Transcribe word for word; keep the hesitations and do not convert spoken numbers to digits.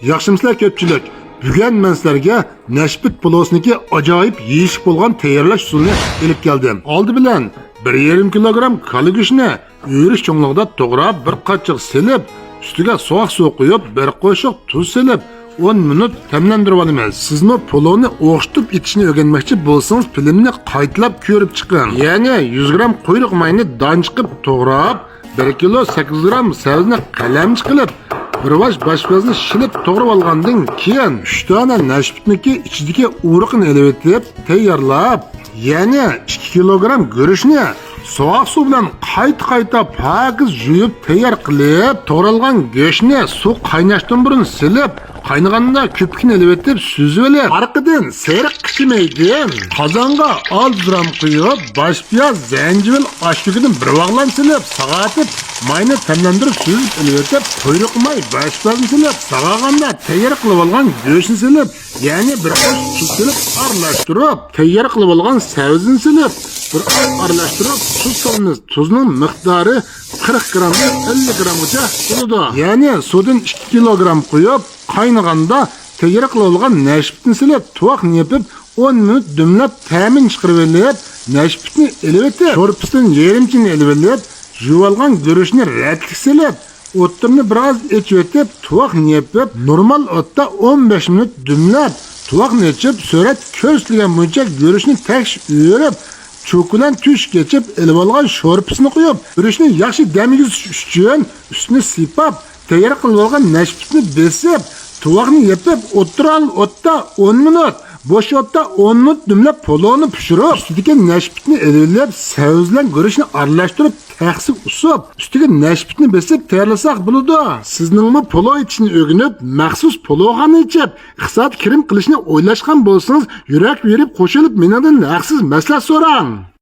ياخشىمۇسىلەر كۆپچىلىك؟ بۈگۈن مەن سىلەرگە نەشپۈت پولۇسىنىڭكى ئاجايىپ يېيىشلىك بولغان تەييارلاش ئۇسۇلىنى ئېلىپ كەلدىم. ئالدى بىلەن بىر يېرىم كىلوگرام كالا گۆشىنى ئۆرۈش چوڭلۇقىدا توغراپ، بىر قاچىغا سېلىپ، ئۈستىگە سوغۇق سۇ قۇيۇپ، بىر قوشۇق تۇز سېلىپ، ئون مىنۇت تەملەندۈرۈۋالىمىز. سىزمۇ پولۇنى ئوخشىتىپ ئېتىشنى ئۆگەنمەكچى بولسىڭىز، فىلىمنى قايتىلاپ كۆرۈپ چىقىڭ. يەنى يۈز گرام قۇيرۇق ماينى دانچە قىلىپ توغراپ، بىر كىلو سەككىز گرام سەۋزىنى قەلەمچە قىلىپ، بىر باش باش پىيازنى شىلىپ توغرىۋالغاندىن كېيىن، ئۈچ دانە نەشپۈتنىڭكى ئىچىدىكى ئۇرۇقىنى ئېلىۋېتىپ تەييارلاپ، يەنى ئىككى كىلوگرام گۈرۈچنى سوغۇق سۇ بىلەن قايتا-قايتا پاكىز يۇيۇپ تەييار قىلىپ، توغرالغان گۆشنى سۇ قايناشتىن بۇرۇن سېلىپ، قاينىغاندا كۆپۈكىنى ئېلىۋېتىپ سۈزۈۋېلىپ، ئارقىدىن سېرىق قىچىمەيدىن قازانغا ئالتە گرام قۇيۇپ، باش پىياز، زەنجىۋىل، ئاش كۆكىدىن بىر باغلام سېلىپ، ساغارتىپ، ماينى تەملەندۈرۈپ سۈزۈپ ئېلىۋېتىپ، قۇيرۇق ماي، باش پىيازنى سېلىپ، ساغارغاندا تەييار قىلىۋالغان گۆشنى سېلىپ، يەنى بىر ئاز تۇز سېلىپ ئارىلاشتۇرۇپ، تەييار قىلىۋالغان سەۋزىنى سېلىپ، بىر ئاز ئارىلاشتۇرۇپ، تۇز سالىمىز. تۇزنىڭ مىقدارى قىرىق گرامدىن ئەللىك گرامغىچە بولىدۇ. يەنى سۇدىن ئىككى كىلوگرام قۇيۇپ، قاينىغاندا تەييار قىلىۋالغان نەشپۈتنى سېلىپ، تۇۋاقنى يېپىپ، ئون مىنۇت دۈملەپ تەمىنى چىقىرىۋېلىپ، نەشپۈتنى ئېلىۋېتىپ، شورپىسىدىن يېرىمچىنى ئېلىۋېلىپ، يۇيۇۋالغان گۈرۈچنى رەتلىك سېلىپ، ئوتتۇرىنى بىر ئاز ئېچىۋېتىپ، تۇۋاقنى يېپىپ، نورمال ئوتتا ئون بەش مىنۇت دۈملەپ، تۇۋاقنى ئېچىپ، سۈرەتتە كۆرسىتىلگەن بويىچە گۈرۈچنى تەكشى ئۆرۈپ، چوكا بىلەن تۆشۈك ئېچىپ، ئېلىۋالغان شورپىسىنى قۇيۇپ، گۈرۈچنى ياخشى دەم يېگۈزۈش ئۈچۈن ئۈستىنى سىيپاپ، تەييار قىلىۋالغان نەشپۈتنى بېسىپ، تۇۋاقنى يېپىپ، ئوتتۇرا ئوتتا ئون مىنۇت، بوش ئوتتا ئون مىنۇت دۈملەپ پولۇنى پىشۇرۇپ، ئۈستىدىكى نەشپۈتنى ئېلىۋېلىپ، سەۋزە بىلەن گۈرۈچنى ئارىلاشتۇرۇپ، تەخسىگە ئۇسۇپ، ئۈستىگە نەشپۈتنى بېسىپ تەييارلىساق بولىدۇ. سىزنىڭمۇ پولۇ ئېتىشنى ئۆگىنىپ، مەخسۇس پولۇخانا ئېچىپ، ئىقتىسادىي كىرىم قىلىشنى ئويلاشقان بولسىڭىز، يۈرەك بېرىپ قوشۇلۇپ، مېنىڭدىن ھەقسىز مەسلىھەت سوراڭ.